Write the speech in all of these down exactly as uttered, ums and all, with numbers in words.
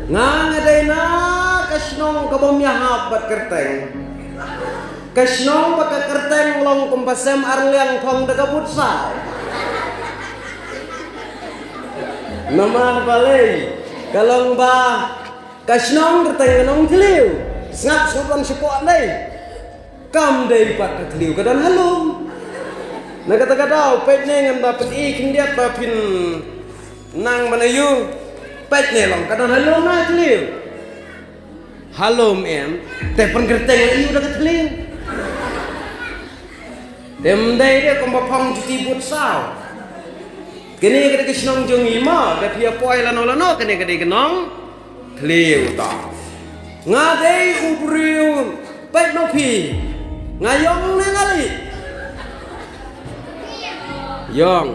Nga nga dei na ka shnong ka bym ïahap bad kyrteng. Ka shnong ba ka kyrteng long kum ba sem arliang phong da ka butsa. Namar balei? Ka long ba ka shnong kyrteng ka Nongthliew. Sngap sngap lang shapoh dei. Kam dei pat ka thliew, ka don ha lum. Na kata ka daw peit ne, ngam da peit i khyndiat ba phin nang ban ïoh. Peit ne long ka don ha lum na thliew. Ha lum em, te pyn kyrteng la ïoh da ka thliew. Te ym dei de kum ba phong juti butsa. Kane ka dei ka shnong jong i ma, da phi ïa poi lano lano, kane ka dei ka Nongthliew ta. Nga dei u briew, peit noh phi. Nga ïong ne nga lieh? Ïong.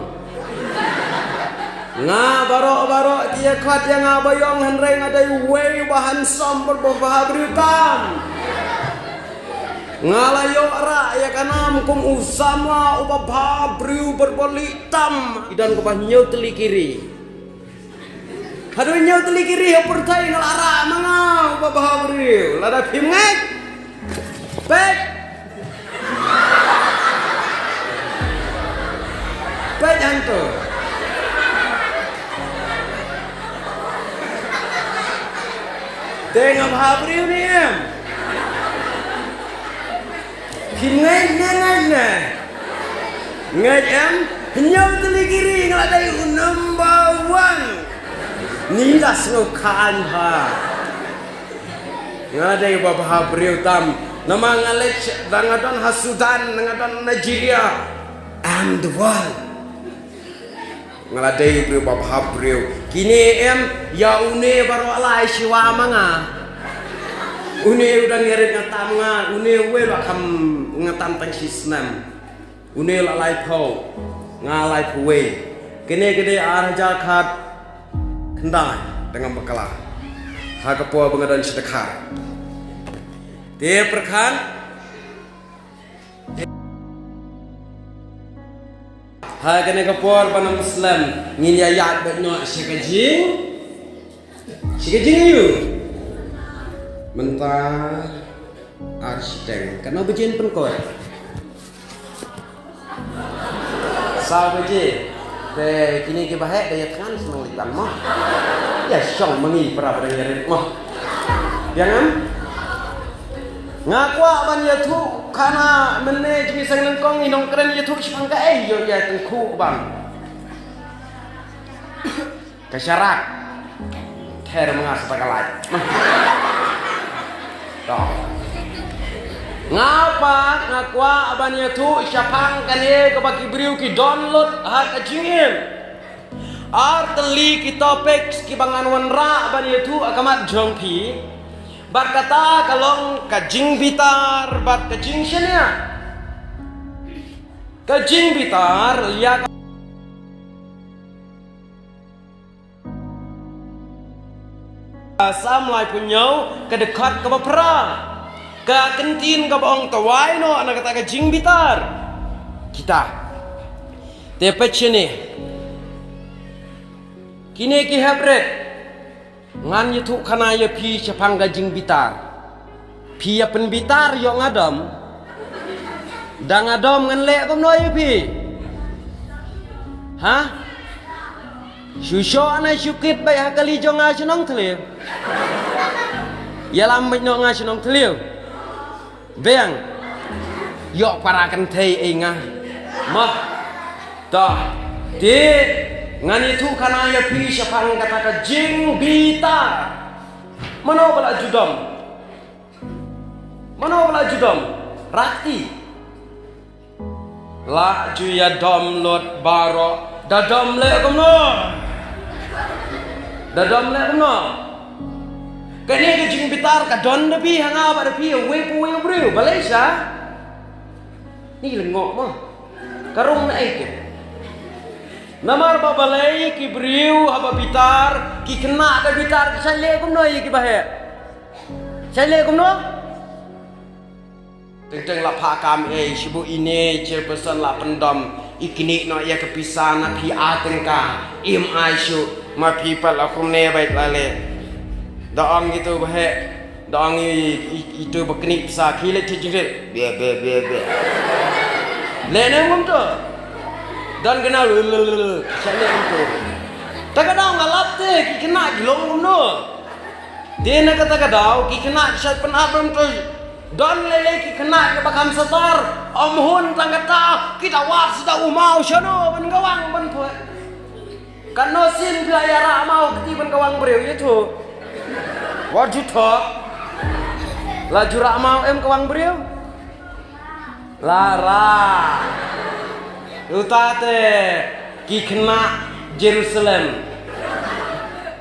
Nga baroh baroh ki ïa khot ïa nga ba ïong, hynrei nga dei uwei uba handsome bad uba bha briew tam. Nga la ïoh rah ïa ka nam kum u samla uba bha briew bad uba lieh tam. I don kaba hynñiew tylli ki ri. Haduh hynñiew tylli ki ri ha pyrthei nga la rah ma nga uba bha briew. Lada phim ngeit, peit. Peit hangto. Te nga bha briew ne em? Phim ngeit ne, ngeit ne? Ngeit em? Hynñiew tylli ki ri nga la dei u number one. Ni la sngewkhan bha. Nga dei uba bha briew tam. Namar nga leit da nga don ha Sudan, nga don Nigeria. I'm the one. Nga la dei u briew uba bha briew. Kine em, ïa une baroh lai shiwa ma nga. Une u dang ïarit nga tam nga, une uwei la kham nga tam tang shi snem. Une la laiphew, nga laiphew wei. Kine ki dei ar hajar khat khyndai da nga bakla. Ha ka por ba nga don shi Dkhar. Te pyrkhat. Ha kane ka por ba nang slem ngin ïa ïaid beit noh sha ka jing, sha ka jingïoh. Mynta ar shiteng, katno baje pynkoit? Saw baje. Te kine kiba heh da ïa thngan shnong Litan mo. Ïa shong ma ngi para ba dang ïarit mo. Biang em? Nga kwah ban ïathuh khana mynne jingïaseng nyngkong, i nongkren ïathuh shaphang kaei, ïoh ïa tyngkhuh bang. Ka sharak. Ther ma nga sa ka light. To. Nga pat nga kwah ban ïathuh shaphang kane kaba ki briew ki don lut ha ka jingim. Ar tylli ki topics kiba ngan wanrah ban ïathuh ha khmat jong phi. Bad kata ka long ka jingbitar bad ka jingshaniah. Ka jingbitar ïa ka Salm laiphew hynñiew, ka dkhot kaba phra. Ka kyntien kaba ong, tawai noh na kata ka jingbitar kita. Te peit shane. Kine ki hep rit. Ngan ïathuh khana ïa phi shaphang ka jingbitar. Phi ïa pynbitar ïoh nga dom. Da nga dom ngan leh kumno ïa phi? Ha? Shu shoh na shu kit beit ha kali jong nga sha Nongthliew. Ïalam beit noh nga sha Nongthliew. Biang. Ïoh para kynthei ei nga. Mo. To. Te ngan ïathuh khana ïa phi shaphang kata ka jingbitar. Mano ba la ju dom? Mano ba la ju dom? Rakti. La ju ïa dom lut baroh. Da dom leh kumno? Da dom leh kumno? Kane ka jingbitar ka don da phi ha nga bad da phi, uwei pa uwei u briew. Balei sha? Ni lyngngoh mo. Ka rung na ei te. Namar ba balei ki briew haba bitar, ki khynnah da bitar, ki shait leh kumno ïa kiba heh? Shait leh kumno? Teng teng la phah kam ei, shibun ine chairperson la pyndom, i knieh noh ïa ka pisa na phi ar tyngka, im ai shuh, ma phi pat la kumne beit la leh. Da ong ito ba heh, da ong i, i, ito ba knieh pisa, khie leit sha jingrit. Bia, bia, bia, bia. Leh ne ngam to. Don kane, lululul. Sha leh ngam to. Ta ka daw nga lap te, ki khynnah ki long kumno. Te na kata ka daw, ki khynnah ki shait pynap ngam to. Don lei lei ki khynnah kiba kham satar, ym hun tang kata, ki da wad sida u maw shano ban kawang ban phuh. Katno sien phi la ïa rah maw kti ban kawang briew ïa to. Wat ju thok. La ju rah maw em kawang briew? La rah. Uta te ki khynnah Jerusalem.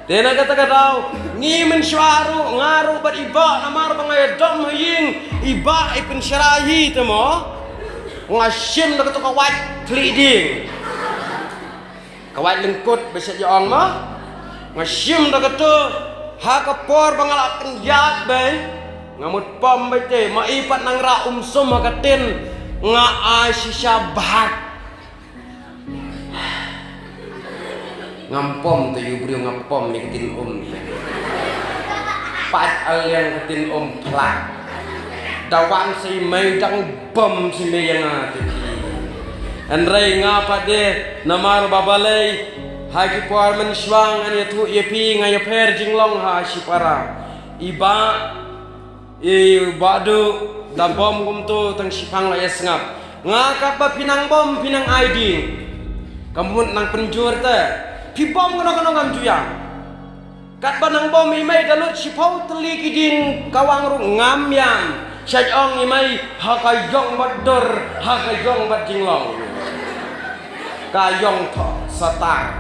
Te na kata ka daw, ngi mynshuwa ruh, nga ruh bad i bah namar ba nga ïadom ha ïing, i bah i pynshrai hi te mo. Nga shim da kato ka wait khlieh dieng. Ka wait lyngkut ba shet ïa ong mo. Nga shim da kato ha ka por ba nga la pynïaid beit. Nga mut pom beit te, ma i pat nang rah um sum ha ka tin, nga ai shisha bhag. Ngam pom te ïa u briew, nga pom ïa ka tin um. Pat aliang ka tin um phlak. Da wan sa i mei dang bom sa i mei ïa nga te phi. Hynrei nga pat de namar ba balei ha ki por mynshuwa ngan ïathuh ïa phi, nga ïapher jinglong ha shipara. I bah I Bah Duh, da bom kumto tang shiphang la ïa sngap. Nga katba phi nang bom phi nang ai dieng. Ka mut nang pynjur te. Phi bom kano kano ngam ju ïam. Katba nang bom i mei da lut shiphew tylli ki dieng kawang ruh ngam ïam. Shait ong i mei ha ka ïong bad dur, ha ka ïong bad jinglong. Ka ïong thoh satar.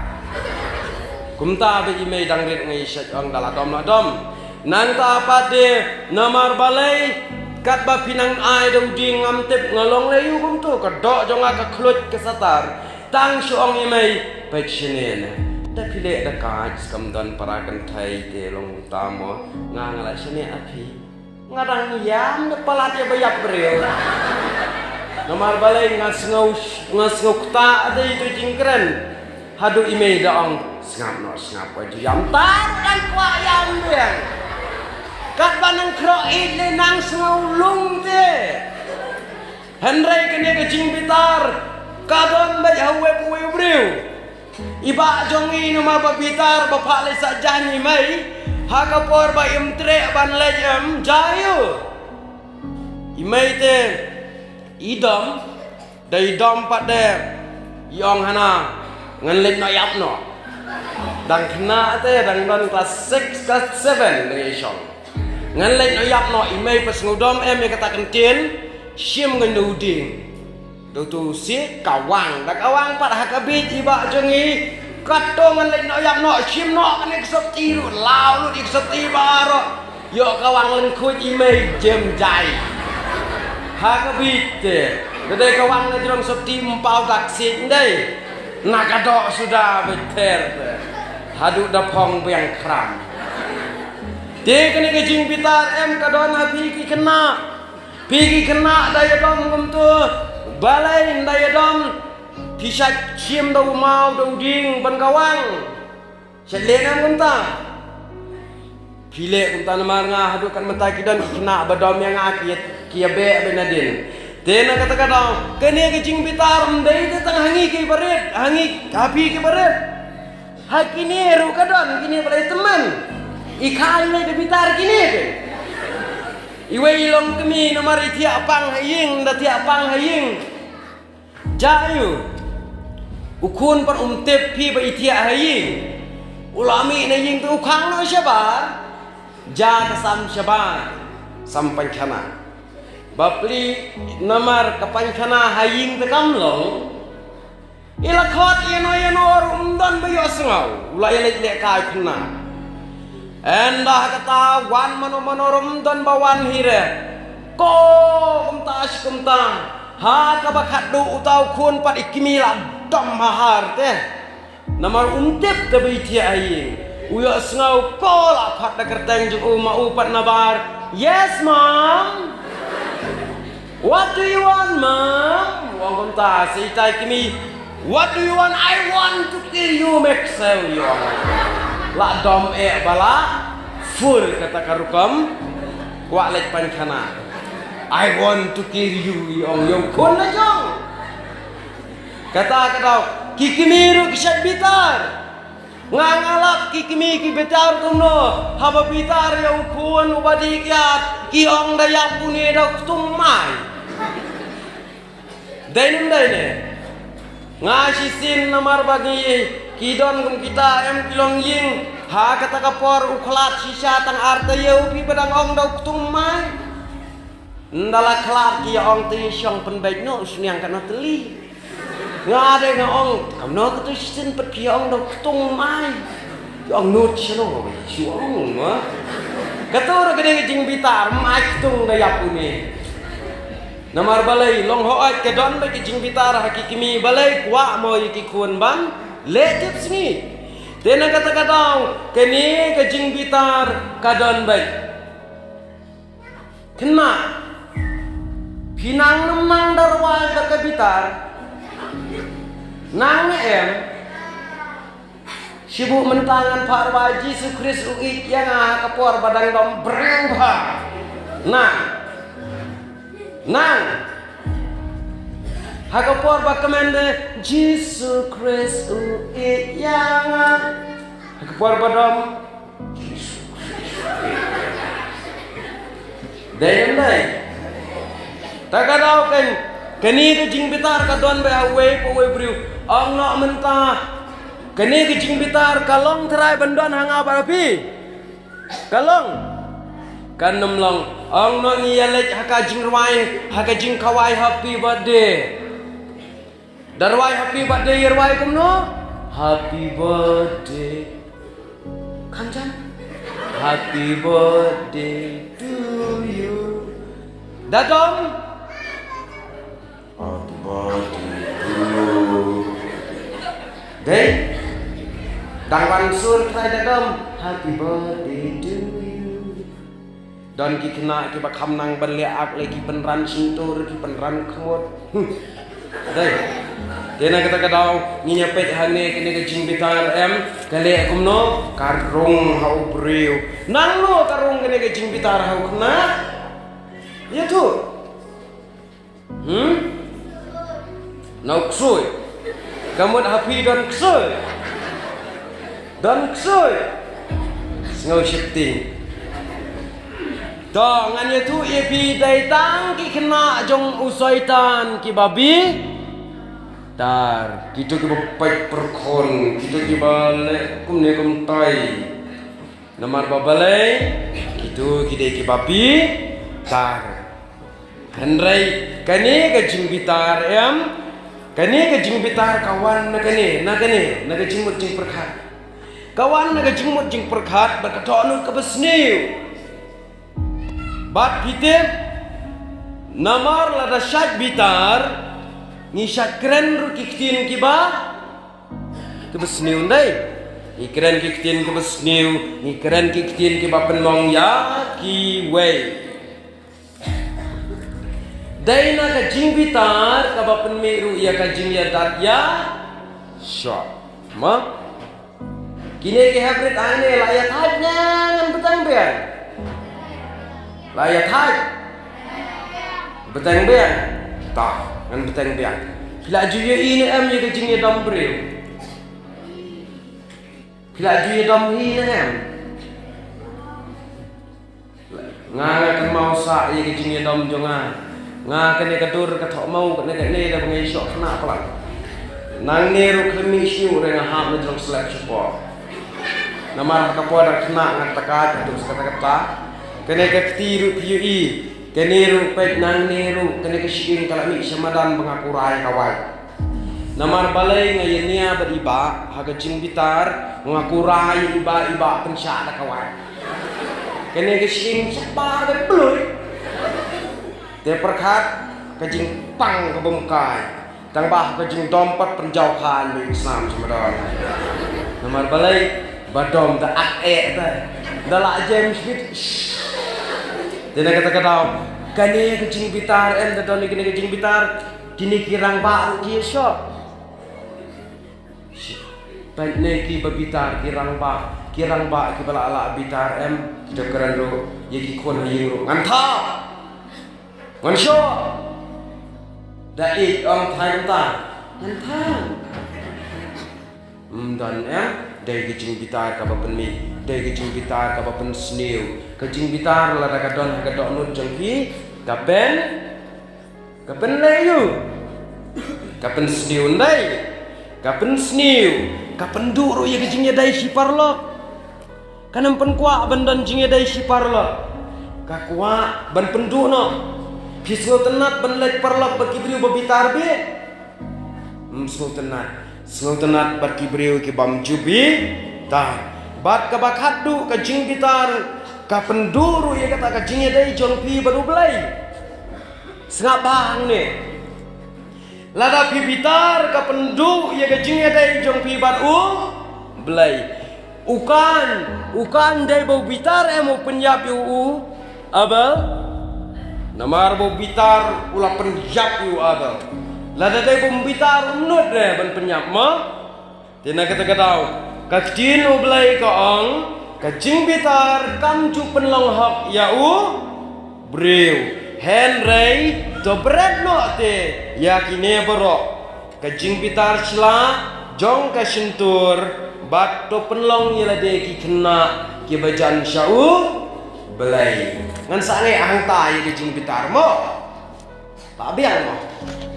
Kumta ba i mei dang rit nga i shait ong da la dom la dom. Nangta pat de namar balei katba phi nang ai da u dieng ngam tip nga long lei u kumto ka doh jong nga ka khluit ka satar. Tang shu ong i mei peit shane ne. Da phi leh da ka skam don para kynthei te long uta mo nga nga la shane a phi. Nga dang ïam da palat ïa ba ïap briew. Namar balei nga sngew nga sngew kta ade itu jingkren. Haduh i mei da ong sngap noh sngap wa ju ïam tar dang kwah ïam biang. Katba nang khroh ïeit le nang sngew lung te. Hynrei kane ka jingbitar ka don beit ha uwei pa uwei u briew. I bah jong ngi namar ba bitar ba phah leit sah jaiñ i mei ha ka por ba im treh ban leit em jaiu. I mei te i dom. Da i dom pat de i ong hana ngan leit noh ïap noh. Dang khynnah te dang don class six class seven dang i shong. Ngan leit noh ïap noh i mei pat sngewdom em ïa kata ka ktien shim ngan da u dieng. Da uto u siej ka wang da ka wang pat ha ka bieit i bah jong ngi. Kato ngan leit noh ïap noh shim noh kane ka sopti ruh law lut i ka sopti baroh. Ïoh ka wang lyngkhuid i mei jem jai. Ha ka bieit te. Da dei ka wang na jrong sopti ym paw dak siej ndei. Na ka doh suda beit pher te. Haduh da phong biang khram. Te kane ka jingbitar em ka don ha phi ki khynnah. Phi ki khynnah da ïadom kumto. Balei da ïadom. Phi shait shim da u maw da u dieng ban ka wang. Shet leh nang kumta. Phi leh kumta namar nga haduh kat mynta ki don ki khynnah ba dom ïa nga ki ïa, ki ïa beh beh nadien. Te na kata ka daw kane ka jingbitar ym dei te tang ha ngi ki barit, ha ngi ha phi ki barit. Ha kine ruh ka don kine ba la ïa tymmen. I kha i lei da bitar kine te. Iwei i long kmie namar i thiah pang ha ïing da thiah pang ha ïing. Ja ïu. U khun pat um tip phi ba i thiah ha ïing. U la mih na ïing te u khang noh shabar. Ja ka sam shabar. Sam painkhana. Bapli namar ka painkhana ha ïing te kam long. I la khot ïano ïano ruh um don ba ïohsngew. U la ïa leit leh kai khynnah. Ynda ha kata wan mano mano ruh um don ba wan hi re. Ko kumta shi kumta. Ha kaba khatduh uta u khun pat i kmie la dom ha har te. Namar um tip te ba i thiah ha ïing. U ïohsngew ko la khot da kyrteng jong u ma u pat nabar. Yes mom. What do you want mom? U ong kumta sa itai kmie. What do you want? I want to kill you, Maxwell, u ong. La dom eh ba la Pur kata ka rukom, kwah leit pynkhana. "I want to kill you," i ong ïa u khun la jong. Kata ka daw, ki kmie ruh ki shait bitar. Nga nga lap ki kmie ki bitar kumno, haba bitar ïa u khun uba dih kiad, ki ong da ïap une da u ktung mai. Dei ne ym dei ne? Nga shisien namar ba ngi ki don kum kita em ki longïing, ha kata ka por u khlad shisha tang ar taïew, phi ba dang ong da u ktung mai. Ynda la khlad ki ïa ong te shong pynbeit noh u sniang katno tylli. Nga dei nga ong, kamno katu shisien pat phi ïa ong da u ktung mai. Ïa ong nud shano, shu ong ma. Katu ruh ka dei ka jingbitar, mai ktung da ïap une. Namar balei, long hooid ka don beit ka jingbitar ha ki kmie, balei kwah mo ïa ki khun ban leh tipsngi. Te na kata ka daw, kane ka jingbitar ka don beit. Khynnah, phi nang ne ym nang da rwai bad ka bitar? Nang ne em? Shibun mynta ngan phah rwai, Jisu Khrist u ïeit ïa nga, ha ka por ba dang dom briew bha. Nang. Nang. Ha ka por ba kmen de, Jisu Khrist u ïeit ïa nga. Ha ka por ba dom, Jisu Khrist u ïeit ïa nga. Dei ne ym dei? Ta ka daw kan, kane ka jingbitar ka don beit ha uwei pa uwei u briew. Ong noh mynta, kane ka jingbitar ka long tharai ban don ha nga bad ha phi? Ka long? Kan ym long. Ong noh ngi ïa leit ha ka jingrwai, ha ka jingkhawai happy birthday. Da rwai happy birthday, ïa rwai kumno? Happy birthday. Kham jam? Happy birthday to you. Da dom? Happy birthday to you. Dei? Dang wan sur trai da dom. Happy birthday to you. Don ki khynnah kiba kham nang ban leh ak leh ki pynran shyntur, ki pynran khmut. Dei. Te na kata ka daw, ngin ïa peit hangne kane ka jingbitar em, ka leh kumno, ka rung ha u briew. Nangno ka rung kane ka jingbitar ha u khynnah? Ïathuh. Hmm? Na u ksuid. Ka mut ha phi don ksuid. Don ksuid. Sngew sheptieng. To ngan ïathuh ïa phi, dei tang ki khynnah jong u Soitan kiba bitar. Kito kiba peit pyrkhun, kito kiba leh kumne kumtai. Namar ba balei, kito ki dei kiba bitar. Hynrei kane ka jingbitar em, kane ka jingbitar ka wan na kane, na kane, na ka jingmut jingpyrkhat. Ka wan na ka jingmut jingpyrkhat bad ka thoh lut kaba sniew. Bad phi tip, namar lada shait bitar, ngi shait kren ruh ki ktien kiba kiba sniew ndei. Ngi kren ki ktien kiba sniew, ngi kren ki ktien kiba pynlong ïa kiwei. Dei na ka jingbitar kaba pynmih ruh ïa ka jingïadat ïashah. Ma? Kine ki hybrid hangne la ïa thait ne ngan bteng biang? La ïa thait. Bteng biang. Ta, ngan bteng biang. Phi la ju ïohi ne em ïa ka jingïadom briew? Phi la ju ïadom hi ne em? Nga nga kynmaw sah ïa ka jingïadom jong nga. Nga kane ka dur ka thoh maw kane kane da ba nga ïashoh khynnah palat. Nangne ruh khlem mih shuh re nga hap na jrong slap shapoh. Namar ha ka por da khynnah nga taka ka dur sa kata kata. Kane ka kti ruh phi ïohi. Kane ruh peit nangne ruh kane ka shyieng ka la mih sha madan ba nga kurai ka wai. Namar balei nga ïania bad i bah, ha ka jingbitar, nga kurai i bah, i bah pynshah da ka wai. Kane ka shyieng shabar da blur. Te pyrkhat ka jingpang ka bym kai. Tang ba ha ka jingdom pat pynjaw khan bad i snam sha madan. Namar balei ba dom da ak eh ta. Da la James Smith. Shh. Te na kata ka daw, kane ka jingbitar em da don kane ka jingbitar. Kine ki rangbah ruh ki ïashoh. Peit ne ki ba bitar ki rangbah, Ki rangbah kiba la lah bitar em, te kren ruh ïa ki khun ha ïing ruh ngan thap, ngan shoh. Da ïeit ong thang ta, ngan thang. Ym don em, dei ka jingbitar kaba pynmih, dei ka jingbitar kaba pynsniew. Ka jingbitar lada ka don ha ka dohnud jong phi, ka pyn, ka pynleh ïa u, ka pynsniew ndai, ka pynsniew, ka pynduh ruh ïa ka jingïadei shi paralok. Kan ym pynkwah ban don jingïadei shi paralok. Ka kwah ban pynduh noh. Phi sngewtynnat ban leit paralok bad ki briew ba bitar bha? Ym sngewtynnat. Sngewtynnat bad ki briew ki bym ju bitar. Bad kaba khatduh ka jingbitar, ka pynduh ruh ïa kata ka jingïadei jong phi bad U Blei. Sngap bha hangne. Lada phi bitar ka pynduh ïa ka jingïadei jong phi bad U Blei. U Kain, u Kain dei ba u bitar em u pynïap ïa u Abel? Namar ba u bitar u la pynïap ïa u Abel. Lada dei ba um bitar um nud re ban pynïap mo? Te na kata ka daw, ka ktien U Blei ka ong, ka jingbitar kam ju pynlong hok ïa u briew. Hynrei to bret noh te ïa kine baroh. Ka jingbitar shla jong ka shyntur, bad to pynlong ïa lade ki khynnah kiba jan sha U Blei. Ngan sa ngai hangta ïa ka jingbitar mo. Ba biang mo.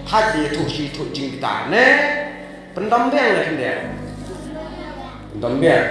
Haj ïathuh shi ïathuh jingbitar ne. Pyndam biang ne khyndiat. Pyndam biang.